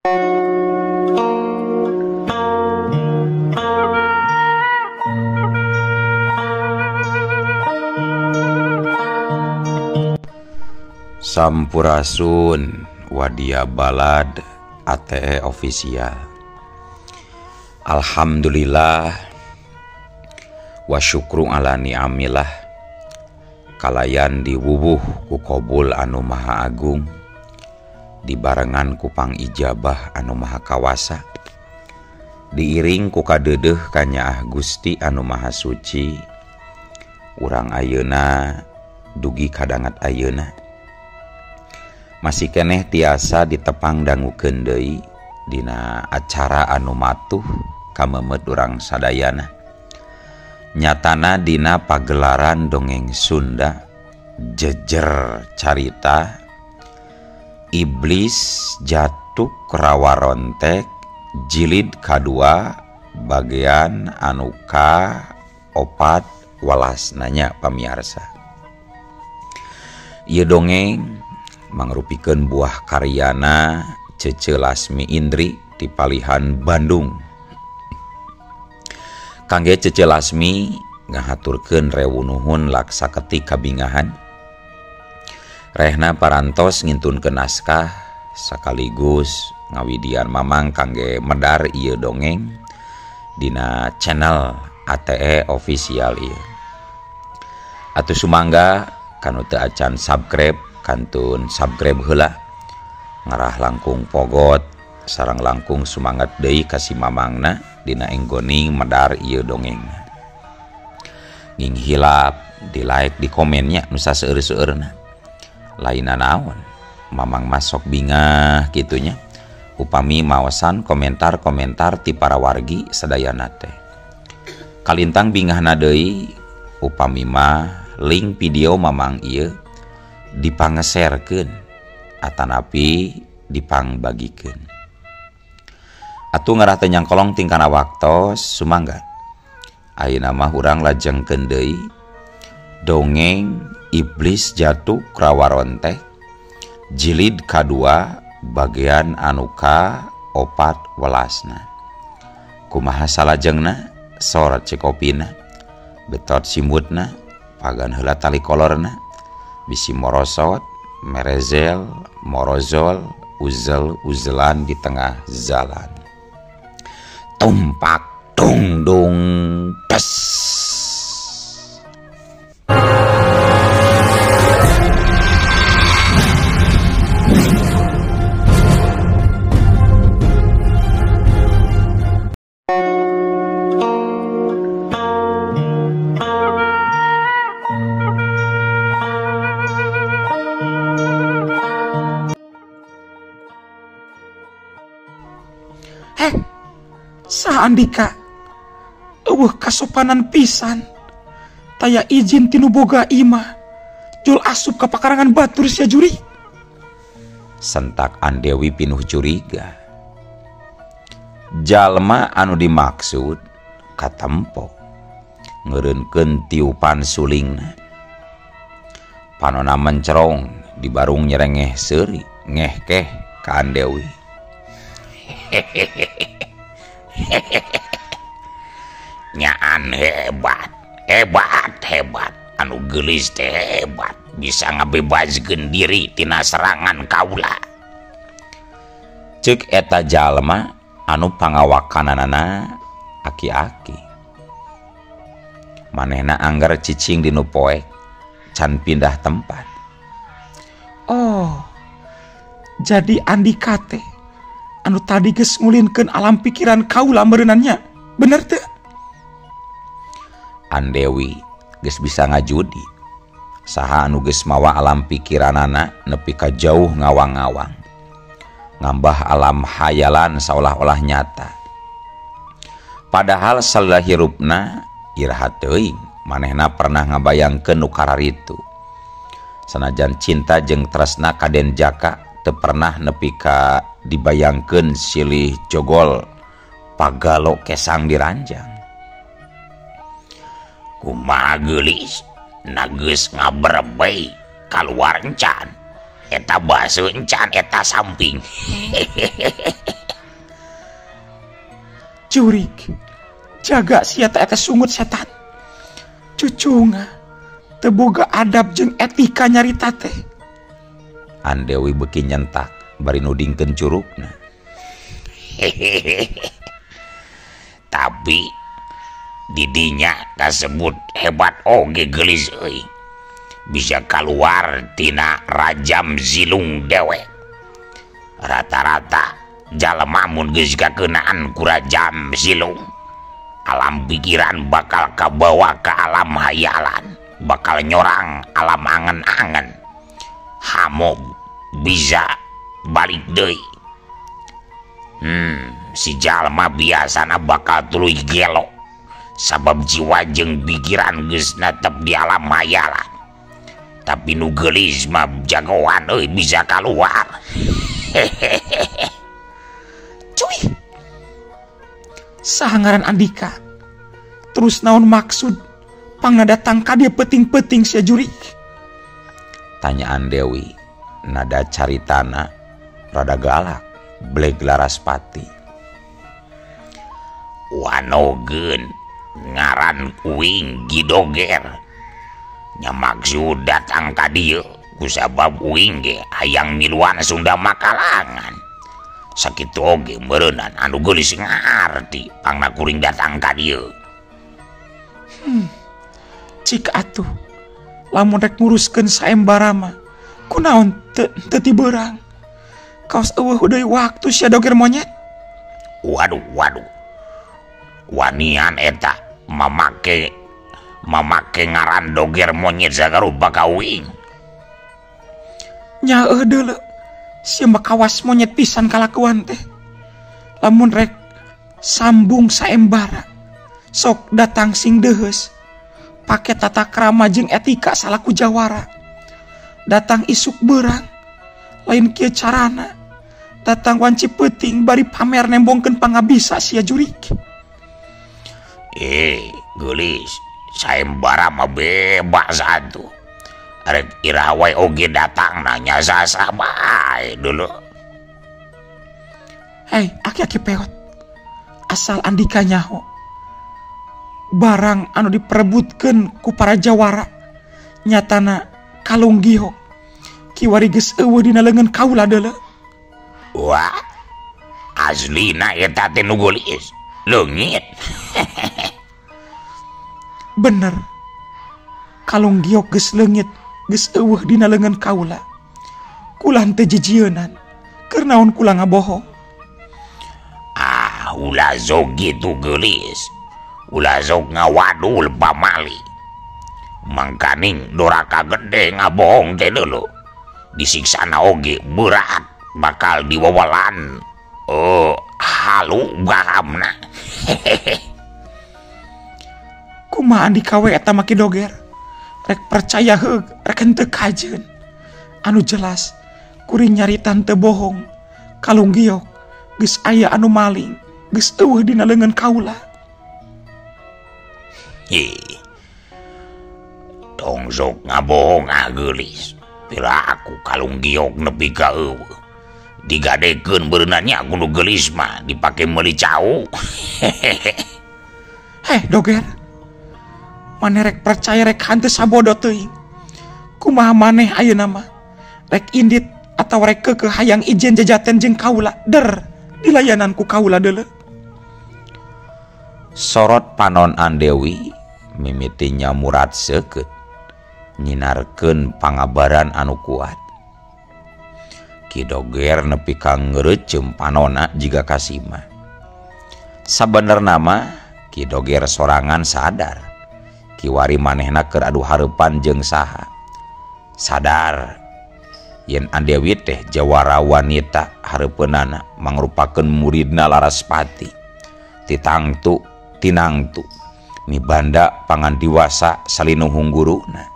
Sampurasun Wadia Balad ATE Official. Alhamdulillah wa syukru ala ni'amillah kalayan diwuwuh ku kobul anu maha agung dibarengan ku pangijabah anu maha kawasa diiring ku kadeudeuh kanyaah Gusti anu maha suci urang ayeuna dugi kadangat ayeuna masih keneh tiasa ditepang dangukeun deui dina acara anu matuh kamemet urang sadayana nyatana dina pagelaran dongeng Sunda jejer carita Iblis Jatuk Rawarontek jilid kadua bagian anu ka 14 nanya pamiarsa. Ieu dongeng mangrupikeun buah karyana Cece Lasmi Indri di Palihan Bandung. Kangge Cece Lasmi ngahaturkeun rewu nuhun laksa ketik kabingahan. Rehna parantos ngintunkeun naskah sekaligus ngawidian mamang kangge medar ieu dongeng dina channel ATE Official ieu. Atuh sumangga kanu teu acan subscribe kantun subscribe heula ngarah langkung pogot sareng langkung sumangat deui ka si mamangna dina enggoning medar ieu dongeng. Nging hilap di like di komennya nu saseueur-seueurna. Lainna naon mamang masok bingah kitunya upami maosan komentar-komentar ti para wargi sadayana teh. Kalintang bingahna deui upami mah link video mamang ieu dipangeserkeun atanapi dipangbagikeun. Atuh ngarah teh nyangkolong tingkana waktos sumangga. Ayeuna mah urang lajengkeun deui dongeng Iblis Jatuk Rawarontek jilid kadua bagian anu ka 14. Kumaha salajengna sorot cekopina betot simbutna pagan heula tali kolorna bisi morosot merezel morozol uzel uzelan di tengah jalan tumpak dung dung pes. Andika eueuh kasopanan pisan taya izin tinu boga imah jul asup ka pakarangan batur sia juri. Sentak Andewi pinuh curiga. Jalma anu dimaksud katempo ngeureunkeun tiupan sulingna. Panona mencerong di barung nyerengeh seuri ngehkeh ka Andewi. Nyaan hebat, hebat, hebat. Anu geulis teh hebat, bisa ngabebaskeun diri tina serangan kaula. Ceuk eta jalma anu pangawakananana aki-aki. Manehna anggar cicing di nu poek, can pindah tempat. Oh, jadi Andika teh anu tadi geus ngulinkeun alam pikiran kaula meureunannya, bener teu? Andewi geus bisa ngajudi. Saha anu geus mawa alam pikiranana nepi ka jauh ngawang-ngawang. Ngambah alam hayalan saolah-olah nyata. Padahal salila hirupna iraha teuing manehna pernah ngabayangkeun nu kararitu. Sanajan cinta jeung tresna ka Den Jaka teu pernah nepi ka dibayangkeun silih jogol pagalo kesang diranjang. Kumaha geulis nageus ngaberebei kaluar encan eta basuh encan eta samping. Jurig jaga sia teh eta sungut setan. Cucunga teu boga adab jeung etika nyarita teh. Andewi beuki nyentak bari nudingkeun curugna. Tapi didinya kasebut hebat oge geulis euy. Bisa keluar tina rajam zilung dewek. Rata-rata jalma mun geus kakeunaan ku rajam zilung, alam pikiran bakal kabawa ke alam hayalan, bakal nyorang alam angen-angen. Hamob bisa balik deui. Si jalma biasana bakal tuluy gelo sabab jiwa jeung pikiran geus netep di alam hayalan. Tapi nu geulis mah jagoan euy bisa kaluar. Cuy. Saha ngaran Andika? Terus naon maksud pangna datang ka dieu peuting-peuting sia jurig? Tanya Andewi, nada caritana rada galak, bleg Laraspati. Wanogeun ngaran uing Gidoger. Nya maksud datang ka dieu kusabab uing ge hayang miluan Sunda Makalangan. Sakitu oge meureunnan anu geulis ngarti pangna kuring datang ka dieu. Cik atuh lamun rek nguruskeun saembara mah kunaon teu ti beurang. Kaos eueuh deui waktu sia doger monyet. Waduh waduh. Wanian eta mamake ngaran doger monyet sagarupa ka uing. Nyaeuh deuleu sia mah kawas monyet pisan kalakuan teh. Lamun rek sambung saembara sok datang sing deuheus, pake tata krama jeung etika salaku jawara. Datang isuk beurang lain kieu carana. Datang wanci peuting bari pamer nembongkeun pangabisa sia jurig. Geulis saembara mah bebas atuh. Arek iraha wae oge datang nanya sasa bae dulu. Hei, aki-aki peot. Asal Andika nyaho barang anu diperebutkeun ku para jawara nyatana kalung giok kiwari geus eueuh dina leungeun kaula deuleu. Wah, aslina eta teh nu geulis leungit. Bener, kalung giok geus leungit, geus eueuh dina leungeun kaula. Kula henteu jijieunan, keur naon kula ngabohong? Ah, ulah sok kitu geulis. Ulah sok ngawadul pamali. Mangkaning doraka gede ngabohong teh deuleu. Disiksana oge berat, bakal diwawalan. Oh, halu garamna. Kumaha Andika we eta mah Ki Doger? Rek percaya heug, rek henteu kajeun. Anu jelas kuring nyarita teu bohong. Kalung giok geus aya anu maling, geus eueuh dina leungeun kaula. Ih. Tong sok ngabohong ah geulis. Pira aku kalung giok nepi ka eueuh. Digadekeun beuneunan ku nu geulis mah dipake meuli cau. Heh, Doger. Maneh rek percaya rek hanteu sabodo teuing. Kumaha maneh ayeuna mah? Rek indit atawa rek keukeuh hayang ijen jajaten jeung kaula, der dilayanan ku kaula deuleu. Sorot panon Andewi mimiti nyamurat seukeut nyinarkeun pangabaran anu kuat. Ki Doger nepi ka ngeureeceum panonna jiga kasima. Sabenerna mah Ki Doger sorangan sadar kiwari manehna keur adu hareupan jeung saha. Sadar yen Andewi teh jawara wanita hareupeunana mangrupakeun muridna Laraspati. Titangtu tinangtu mibanda pangandiwasa salinuhung guruna.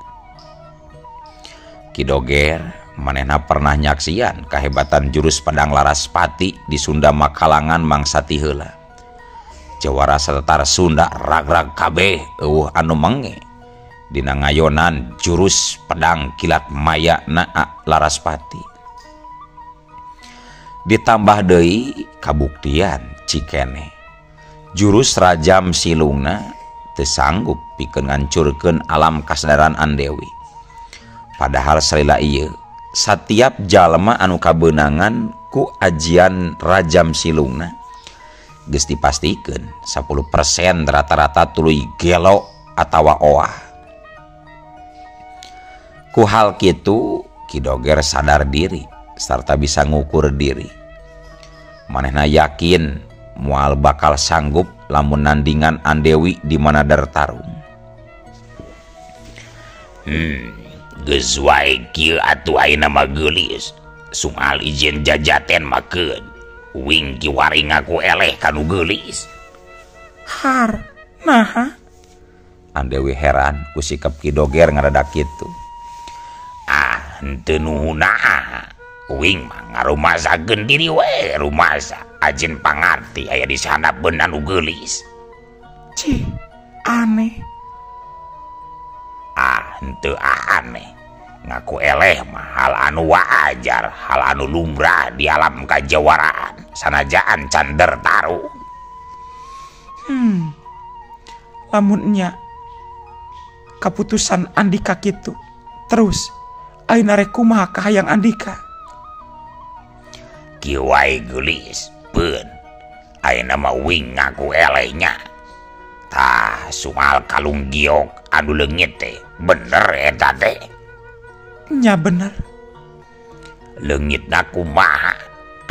Ki Doger manehna pernah nyaksian kahebatan jurus pedang Laraspati di Sunda Makalangan mangsa ti heula. Jawara satetar Sunda rag-rag kabeh eueuh anu menge dina ngayonan jurus pedang kilat maya na Laraspati. Ditambah deui kabuktian cikene Jurus rajam silungna teu sanggup pikeun ngancurkeun alam kasadaran Andewi. Padahal salila ieu satiap jalma anu kabeunangan ku ajian rajam silungna geus dipastikeun 10% rata-rata tuluy gelo atawa oah. Ku hal kitu Ki Doger sadar diri sarta bisa ngukur diri. Manehna yakin moal bakal sanggup lamun nandingan Andewi di mana dartarung. Geus wae kieu atuh ayeuna mah geulis. Soal izin jajaten mah keun. Uing kiwari ngaku eleh kanu geulis. Har, naha? Andewi heran ku sikap Ki Doger ngaradak kitu. Ah, henteu nuhunaa. Uing mah ngarumasakeun diri we, rumasa. Ajin pangarti aya di sanapeun anu geulis. Cih, aneh. Ah, henteu aneh. Ngaku eleh mah hal anu wajar, hal anu lumrah di alam kajawaraan, sanajaan can tarung. Lamun nya kaputusan Andika kitu, terus ayeuna rek kumaha kahayang Andika? Kieu wae geulis, peun. Ayeuna mah uing ngaku eleh nya. Tah, soal kalung giok anu leungit teh, bener eta teh. Nya bener. Leungitna kumaha?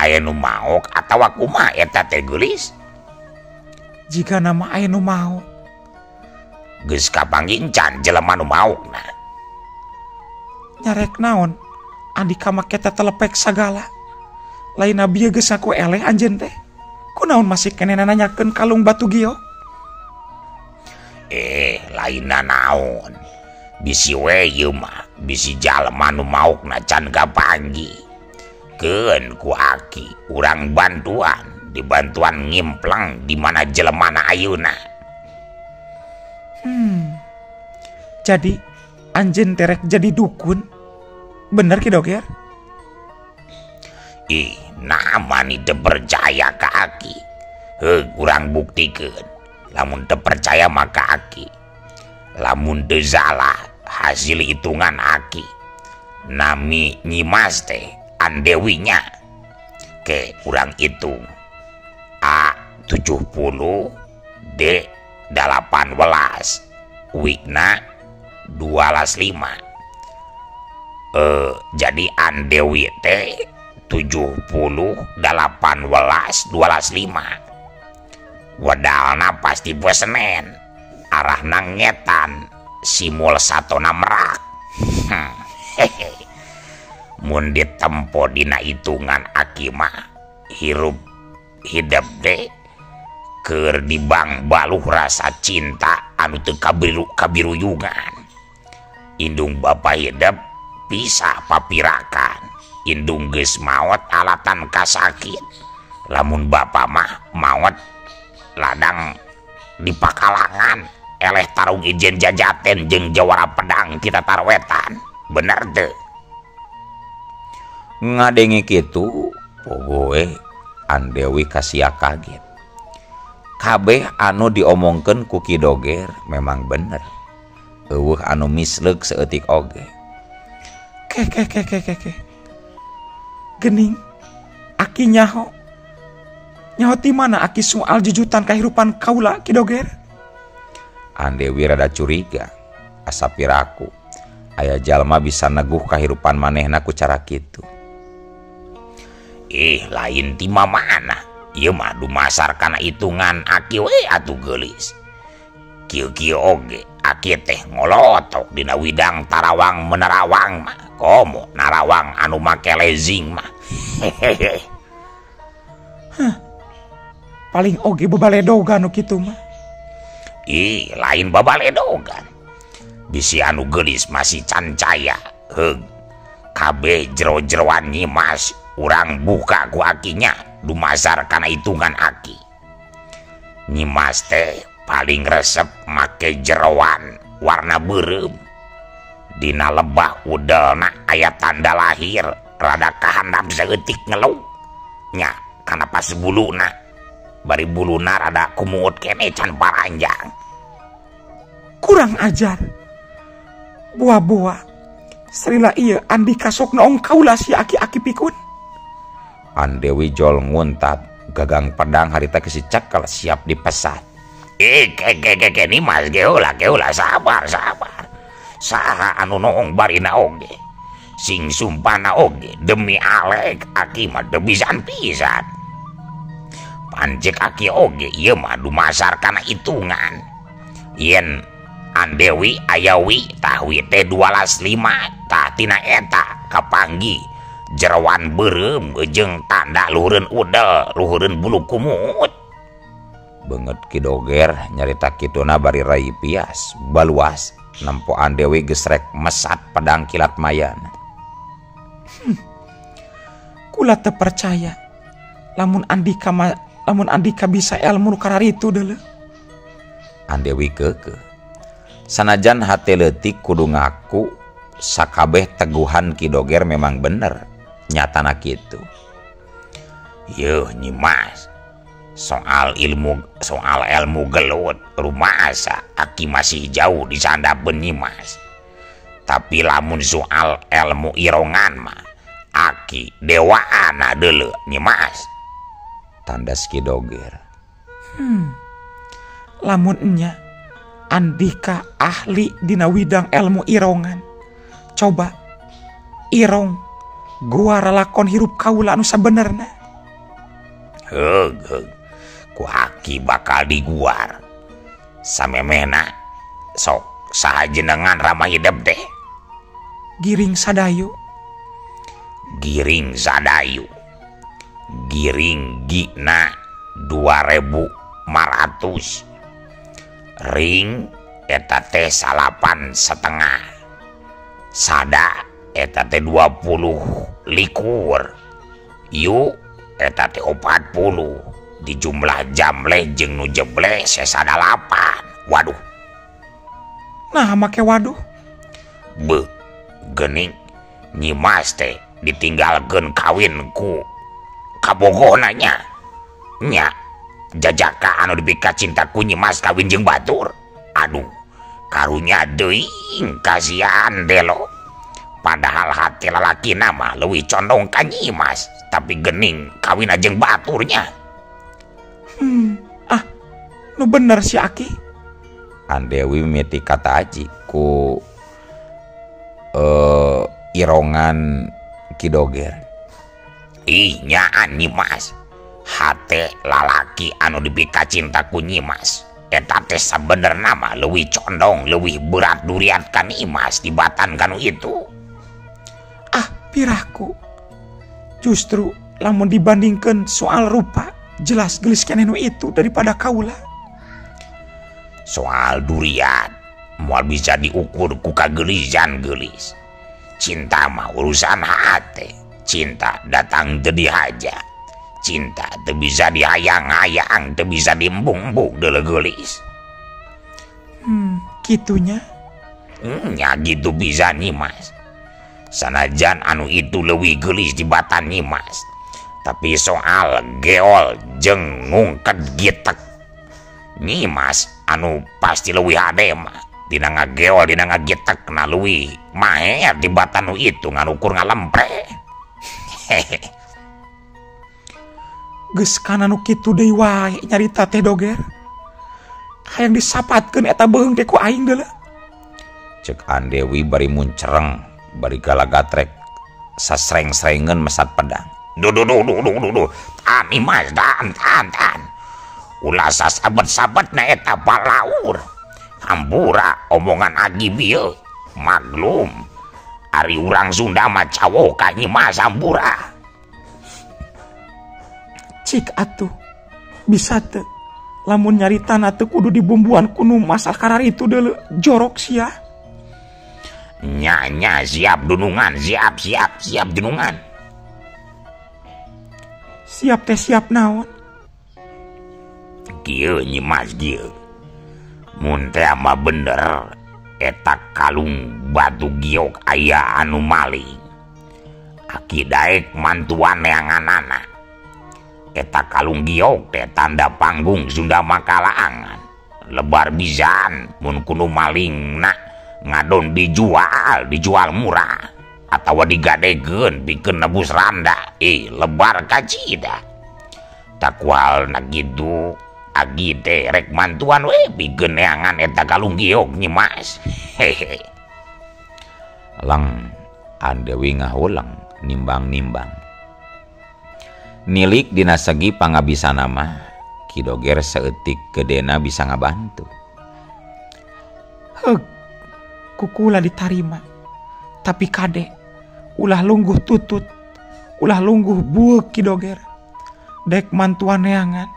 Aya nu maok atawa kumaha eta teh geulis? Jika nama aya nu maok. Geus kapanggih can jelema nu maokna. Nyarek naon? Andika make teh telepek sagala. Lain bieu geus ngaku eleh anjeun teh. Kunaon masih keneh nanyakeun kalung batu giok? Lainna naon? Bisi we ieu mah, bisi jalma nu maokna can kapanggih. Keun ku aki urang bantuan, dibantuan ngimpleng di mana jelemana ayeuna. Jadi anjeun terek jadi dukun? Bener Ki Doger? Ih, nah mani teu percaya ka aki. Heuh, urang buktikeun. Lamun teu percaya maka aki. Lamun teu salah hasil hitungan aki. Nami Nyimas teh Andewinya. Ke urang hitung. A 70 D 18 Wikna 25. Jadi Andewi teh 70 18 25. Wedalna pasti poe Senen. Arahna ngetan simul satona merak. Mun ditempo dina hitungan aki mah hirup hidep deh keur dibang baluh rasa cinta anu teu kabiru kabiruyungan. Indung bapa hidep pisah papirakan. Indung geus maot alatan kasakit. Lamun bapa mah maot ladang di pakalangan eleh tarung ijen jajaten jeung jawara pedang kita tarwetan. Bener teu? Ngadenge kitu pogoe Andewi kasia kaget. Kabeh anu diomongkeun ku Ki Doger memang bener. Eueuh anu misleuk saeutik oge. Ke ke ke ke ke ke. Gening aki nyaho. Nyaho ti mana aki soal jujutan kahirupan kaula Ki Doger? Andewi rada curiga, asa piraku aya jalma bisa neguh kahirupan manehna ku cara kitu. Ih, lain ti mamana. Ieu mah dumasar kana hitungan aki we atuh geulis. Kieu-kieu oge aki teh ngolotok dina widang tarawang menerawang mah. Komo narawang anu make lezing mah. Hehehe. Hah. Paling oge babaledogan nu kitu mah. Ih, lain babaledogan. Bisi anu geulis masih can caya. Heug. Kabeh jero-jeroan Nyimas urang buka ku akinya dumasar kana hitungan aki. Nyimas teh paling resep make jeroan warna beureum. Dina lebah udelna aya tanda lahir rada kahandap saeutik ngeluh. Nya kana pas buluna. Bari buluna rada kumuut kene can paranjang. Kurang ajar. Boa-boa. Serila ieu Andika sok noong kaula si aki-aki pikun. Andewi jol nguntat gagang pedang harita geus dicekel siap dipesat. Ke Nyimas geula geula sabar sabar. Saha anu noong barina oge. Sing sumpana oge demi Alek aki mah teu pisan-pisan. Pancek aki oge ieu mah dumasar kana hitungan. Yen Andewi ayawi tahwi teh 12.5 tah tina eta kapanggi jeroan beureum jeung tanda luhureun udel luhureun bulu kumut. Beungeut Ki Doger nyarita kituna bari rai pias baluas nempo Andewi geus rek mesat pedang kilat mayana. Kula teu percaya lamun Andika bisa ilmu nu kararitu deuleu. Andewi keukeuh. Sanajan hate leutik kudu ngaku sakabeh teguhan Ki Doger memang bener nyatana kitu. Yeuh Nyimas, soal ilmu gelut rumasa aki masih jauh disandapeun Nyimas. Tapi lamun soal ilmu irongan mah aki dewaana deuleu Nyimas. Tandas Ki Doger. Lamun enya Andika ahli dina widang ilmu irongan. Coba irong gua lalakon hirup kaula anu sabenerna. Heug heug. Ku aki bakal diguar. Samemehna sok saha jenengan ramah hidep teh? Giring Sadayu. Giring Sadayu. Giring gina 2500. Ring eta teh 9,5. Sada eta teh 20 likur. Yu eta teh 40. Di jumlah jamleh jeung nu jebleh sesada 8. Waduh. Nah make waduh. Beuh, geuning Nyimas teh ditinggalkeun kawin ku kabogohna nya. Nya jajaka anu dipika cinta ku Nyimas kawin jeung batur. Aduh, karunya deuing kasihan delo. Padahal hati lalakina mah leuwih condong ka Nyimas, tapi gening kawin jeung baturnya. Ah, nu bener si aki. Andewi mimiti kata aji ku irongan Ki Doger. Ih, nyaan Nyimas. Hate lalaki anu dipika cinta ku Nyimas eta teh sabenerna mah leuwih condong leuwih berat duriat ka Nyimas dibatan kanu itu. Ah, piraku. Justru lamun dibandingkeun soal rupa jelas gelis keneh nu itu daripada kaula. Soal duriat moal bisa diukur ku kageulisan geulis. Cinta mah urusan hate. Cinta datang jadi haja. Cinta teu bisa dihayang-hayang, teu bisa diembung-embung deuleu geulis. Kitunya. Nya gitu bisa Nyimas. Sanajan anu itu leuwih geulis dibatan Nyimas. Tapi soal geol jeung ngungket gitek Nyimas anu pasti leuwih hade mah. Dina ngageol dina ngagitek na leuwih maher dibatan nu itu nganukur ngalempre. Hehe. Geus kana nu kitu deui wae nyarita teh Doger. Hayang disapatkeun eta beuheung teh ku aing deuleu. Cek Andewi bari muncereng, bari galagatrek sasreng-srengeun mesat pedang. Duh duh duh duh duh duh. Tan Nyimas tan tan tan. Ulah sasabet-sabetna eta balaur. Hampura omongan agi bieu. Maklum ari urang Sunda mah cawok ka Nyimas hampura. Cik atuh bisa teu lamun nyaritana teu kudu dibumbuan kuno masalah kararitu deuleu jorok sia. Nya nya siap dunungan, siap siap siap dunungan. Siap teh siap naon? Kieu Nyimas kieu. Mun teh mah bener eta kalung batu giok aya anu maling. Aki daek mantuan neanganana. Eta kalung giok teh tanda panggung Sunda Makalaangan. Lebar bizan mun kudu malingna ngadon dijual, dijual murah atawa digadegeun pikeun nebus randa. Lebar kacida. Takwalna kitu agi teh rek mantuan we pikeun neangan eta kalung giok Nyi Mas. Hehe. Lang Andewi ngahulang nimbang-nimbang. Nilik dina segi pangabisana mah Ki Doger saeutik gedena bisa ngabantu. Heug, kukula ditarima. Tapi kade ulah lungguh tutut, ulah lungguh bueuk Ki Doger. Dek mantuan neangan,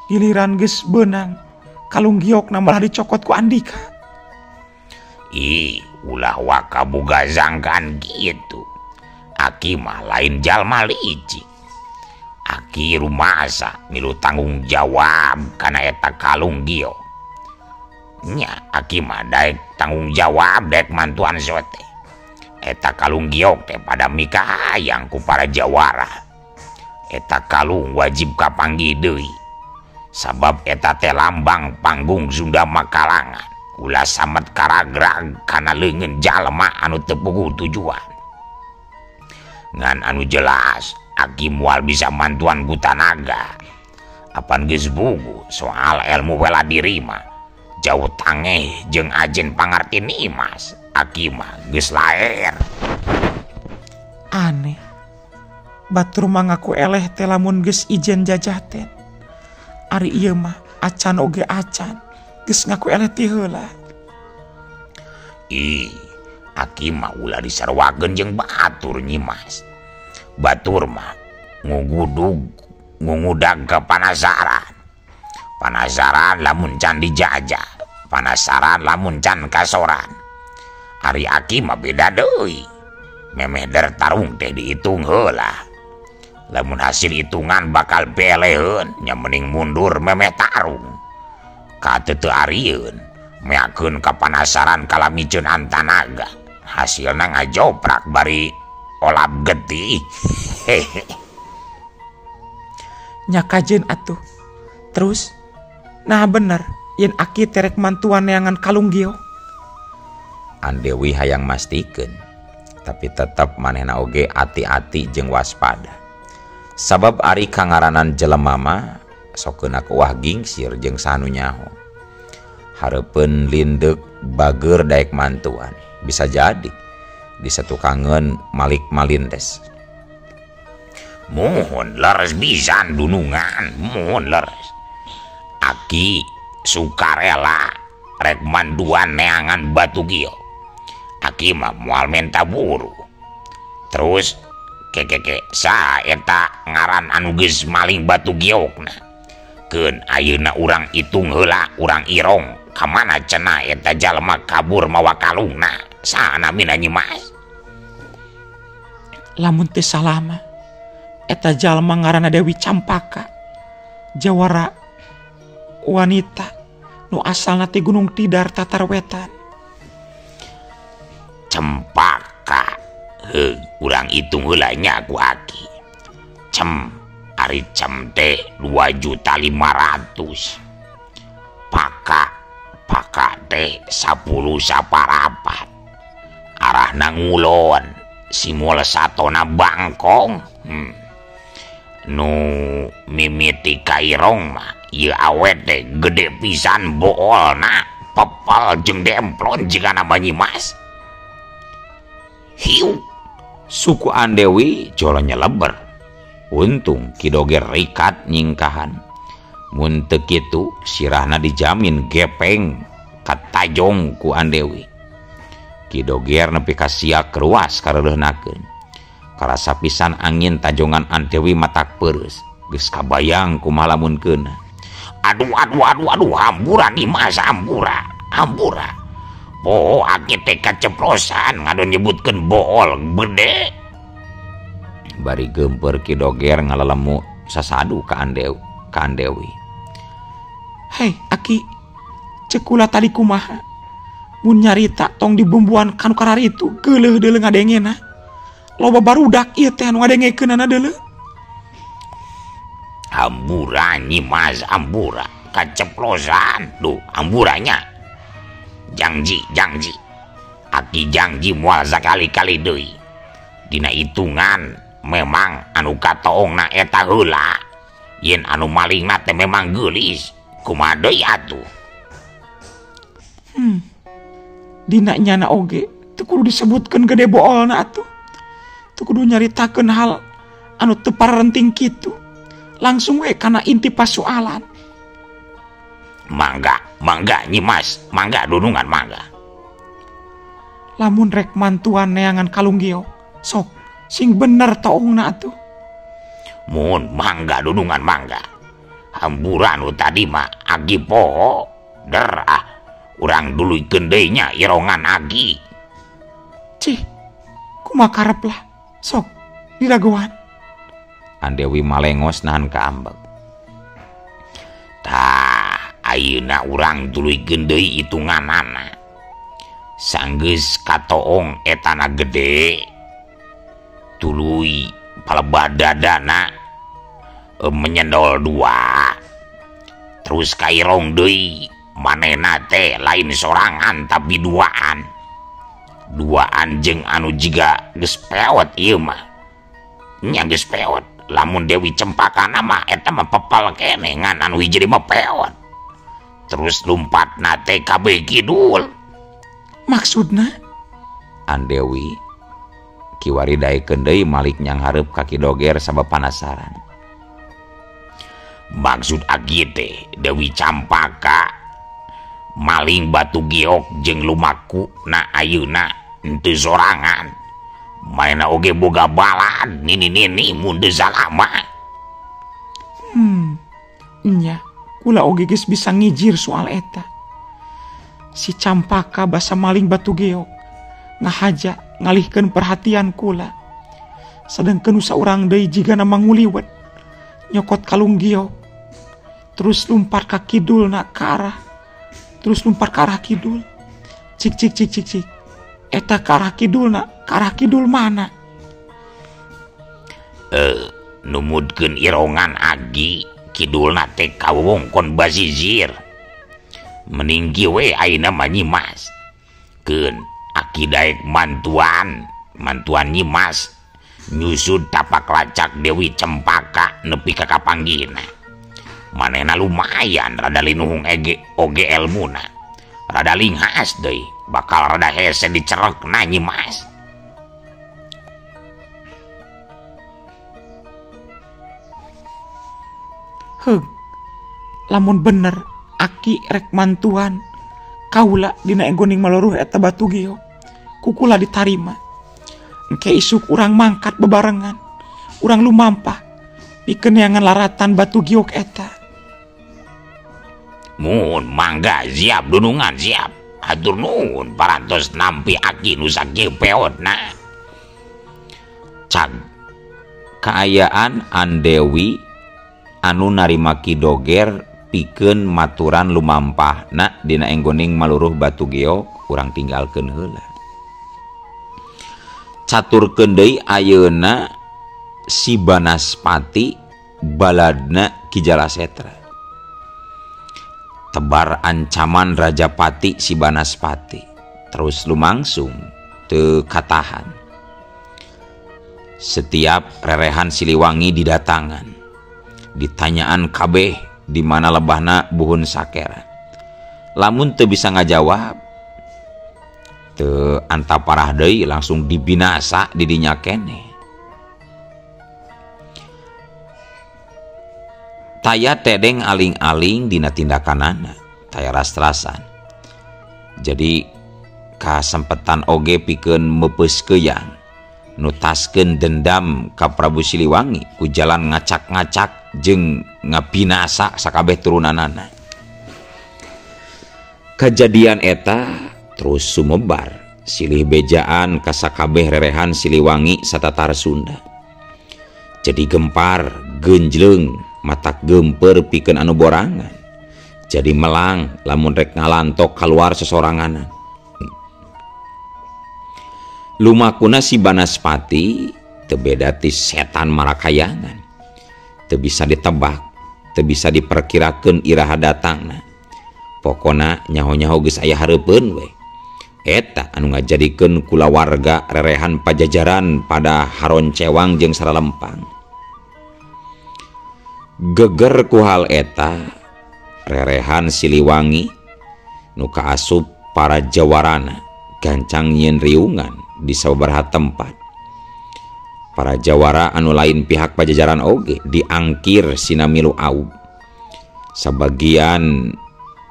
giliran geus beunang, kalung giokna malah dicokot ku Andika. Ih, ulah waka boga sangkaan kitu. Aki mah lain jalma licik. Aki rumasa milu tanggung jawab kana eta kalung giok. Nya aki mah daek tanggung jawab daek mantuan sote. Eta kalung giok teh pada mikahayang ku para jawara. Eta kalung wajib kapanggih deui. Sabab eta teh lambang panggung Sunda Makalangan. Ulah samet karagrag kana leungeun jalma anu teu puguh tujuan. Ngan anu jelas aki moal bisa mantuan ku tanaga. Apan geus bugu soal ilmu bela diri mah jauh tangeh jeung ajen pangarti Nimas. Aki mah geus laer. Aneh. Batur mah ngaku eleh teh lamun geus ijen jajaten. Ari ieu mah acan oge acan geus ngaku eleh ti heula. Ih, aki mah ulah disarwakeun jeung batur Nyi Mas. Batur mah ngugudug ngugudag ka panasaran. Panasaran lamun can dijajah, panasaran lamun can kasoran. Ari aki mah beda deui. Memeh der tarung teh dihitung heula. Lamun hasil hitungan bakal beleheun, nya mending mundur memeh tarung. Ka teu teu arieun, meakeun ka panasaran kalamiceun antanaga. Hasilna ngajoprak bari olap getih. Hehe. Nya kajeun atuh. Terus nah bener yen aki terek mantuan neangan kalung giok. Andewi hayang mastikeun, tapi tetep manehna oge ati-ati jeung waspada. Sabab ari kangaranan jelema mah sokeuna kuah gingsir jeung sanu nyaho. Hareupeun lindeuk bager daek mantuan, bisa jadi disatukangeun Malik Malintes. Mohon leres pisan dunungan, mohon leres. Aki sukarela rek manduan neangan batu giok. Aki mah moal menta buru. Terus kekeke sa eta ngaran anu geus maling batu giokna. Keun ayeuna urang hitung heula, urang irong ka mana cenah eta jalma kabur mawa kalungna. Saha namina Nyi Mas? Lamun teu salah mah eta jalma ngaranna Dewi Campaka, jawara wanita nu asalna ti Gunung Tidar Tatar Wetan. Cempaka, heuh, urang hitung heula nya ku aki. Cem, ari cem teh 2.500.000. Paka, paka teh 10 saparapat. Arahna ngulon, simul satona bangkong. Nu mimiti kairong mah ieu awet teh gede pisan boolna, pepel jeung demplon jigana Nyi Mas. Hiu, suku Andewi jolo nyeleber. Untung Ki Doger rikat nyingkahan. Mun teu kitu sirahna dijamin gepeng katajong ku Andewi. Ki Doger nepi ka siak ruas kareureunahkeun. Karasa pisan angin tajongan Andewi matak peureus. Geus kabayang kumaha lamun keuna. Aduh aduh aduh aduh, hampura Nyi Mas, hampura, hampura. Oh, aki teh kaceplosan ngadon nyebutkeun bool gede. Bari geumpeur Ki Doger ngalelemu sasadu ka Andewi. Hei aki, ceuk kula tadi kumaha? Mun nyarita tong dibumbuan kanu kararitu, geuleuh deuleu ngadengena. Loba barudak ieu teh anu ngadengekeunana deuleu. Hampura Nyi Mas, hampura kaceplosan duh hamburanya. Jangji jangji aki jangji moal sakali-kali deui. Dina hitungan memang anu katoongna eta heula yen anu malingna teh memang geulis kumaha deui atuh. Dina nyana oge teu kudu disebutkeun gede boolna atuh. Teu kudu nyaritakeun hal anu teu parenting kitu. Langsung we kana inti pasualan. Mangga, mangga Nyi Mas, mangga dunungan mangga. Lamun rek mantuan neangan kalung giok, sok sing bener toongna atuh. Mun mangga dunungan mangga. Hampura nu tadi mah agi poho der ah. Urang duluikeun deui nya irongan agi. Cih, kumaha karep lah. Sok didagoan. Andewi malengos nahan kaambek. Tah, ayeuna urang tuluikeun deui hitunganana. Sanggeus katoong etana gede. Tuluy palebah dadana menyendol dua. Terus kairong deui manehna teh lain sorangan tapi duaan. Duaan jeung anu jiga geus peot ieu mah. Nya geus peot. Lamun Dewi Cempaka mah eta mah pepal keneh ngan anu hiji mah peot. Terus lumpatna teh kabeh kidul. Maksudna? Andewi kiwari daekeun deui malik nyanghareup ka Ki Doger sabab panasaran. Maksud agi teh Dewi Campaka maling batu giok jeung lumaku na ayeuna henteu sorangan. Maena oge boga balad nini-nini mun teu salama. Nya, kula oge geus bisa ngijir soal eta. Si Campaka basa maling batu geok ngahaja ngalihkeun perhatian kula. Sadengkeun saurang deui jigana manguliwet nyokot kalung giok terus lumpat ka kidulna ka arah, terus lumpat ka arah kidul. Cik cik cik cik cik. Eta ka arah kidulna, ka arah kidul mana? Numutkeun irongan agi kidulna teh ka wewengkon basisir. Mending kieu we ayeuna mah Nyi Mas. Keun aki daek mantuan, mantuan Nyi Mas nyusud tapak lacak Dewi Cempaka nepi ka kapanggihna. Manehna lumayan rada linuhung ege oge elmuna. Rada linghas deui, bakal rada hese dicerekna Nyi Mas. Heug, lamun bener aki rek mantuan kaula dina enggoning maluruh eta batu giok, kukula ditarima. Engke isuk urang mangkat bebarengan, urang lumampah pikeun neangan laratan batu giok eta. Mun mangga siap dunungan siap. Hatur nuhun parantos nampi aki nu sakieu peotna. Cag kaayaan Andewi anu narima Ki Doger pikeun maturan lumampahna dina enggoning maluruh batu geok urang tinggalkeun heula. Caturkeun deui ayeuna si Banaspati baladna Ki Jalasetra. Tebar ancaman Rajapati si Banaspati terus lumangsung teu katahan. Setiap rerehan Siliwangi didatangan, ditanyaan kabeh di mana lebahna buhun sakera. Lamun teu bisa ngajawab, teu antaparah deui langsung dibinasa di dinya keneh. Taya tedeng aling-aling dina tindakanana, taya ras-rasan. Jadi kasempetan oge pikeun meupeus keuyang, nutaskeun dendam ka Prabu Siliwangi ku jalan ngacak-ngacak jeung ngabinasa sakabeh turunanana. Kajadian eta terus sumebar silih bejaan ka sakabeh rerehan Siliwangi satatar Sunda. Jadi gempar, genjleung, matak gemper pikeun anu borangan. Jadi melang lamun rek ngalantok kaluar sesoranganan. Lumakuna si Banaspati teu beda ti setan marakayangan. Teu bisa ditebak, teu bisa diperkirakeun iraha datangna. Pokona nyaho-nyaho geus aya hareupeun we. Eta anu ngajadikeun kulawarga rerehan Pajajaran pada haroncewang jeung saralempang. Geger ku hal eta rerehan Siliwangi nu kaasup para jawarana gancang nyieun riungan di sababaraha tempat. Para jawara anu lain pihak Pajajaran oge diangkir sina milu aub. Sabagian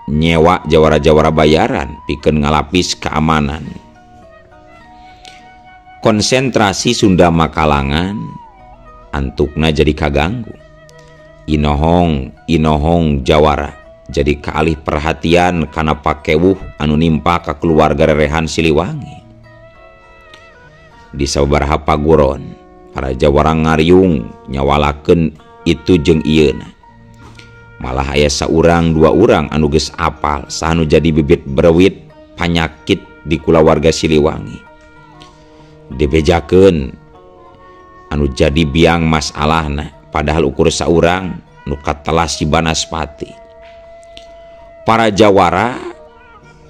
nyewa jawara-jawara bayaran pikeun ngalapis keamanan. Konsentrasi Sunda Makalangan antukna jadi kaganggu. Inohong jawara jadi kaalih perhatian kana pakewuh anu nimpa ka keluarga rerehan Siliwangi. Di sababaraha paguron para jawara ngariung nyawalakeun itu jeung ieuna. Malah aya saurang dua urang anu geus apal saha nu jadi bibit berewit panyakit di kulawarga Siliwangi. Dibejakeun anu jadi biang masalahna padahal ukur saurang nu katelah si Banaspati. Para jawara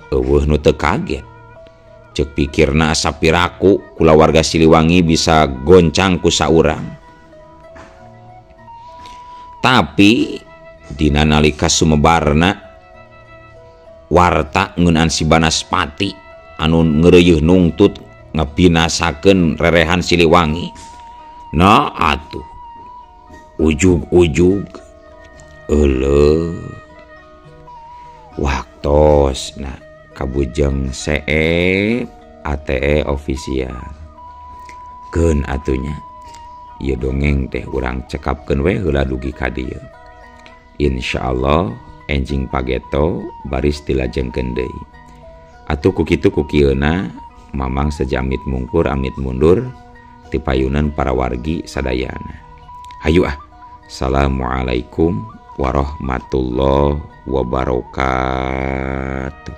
eueuh nu teu kaget. Ceuk pikirna asa piraku kulawarga Siliwangi bisa goncang ku saurang. Tapi dina nalika sumebarna warta ngeunaan si Banaspati anu ngeureuyeun nungtut ngabinasakeun rerehan Siliwangi. Nah atuh ujug-ujug euleuh waktos nah kabujeng CE ATE official keun atunya ieu dongeng teh urang cekapkeun we heula dugi ka dieu. Insyaallah enjing pageto baris dilajengkeun deui. Atuh ku kitu ku kieuna mamang sejamit mungkur amit mundur ti payunan para wargi sadayana. Hayu ah. Assalamualaikum warahmatullahi wabarakatuh.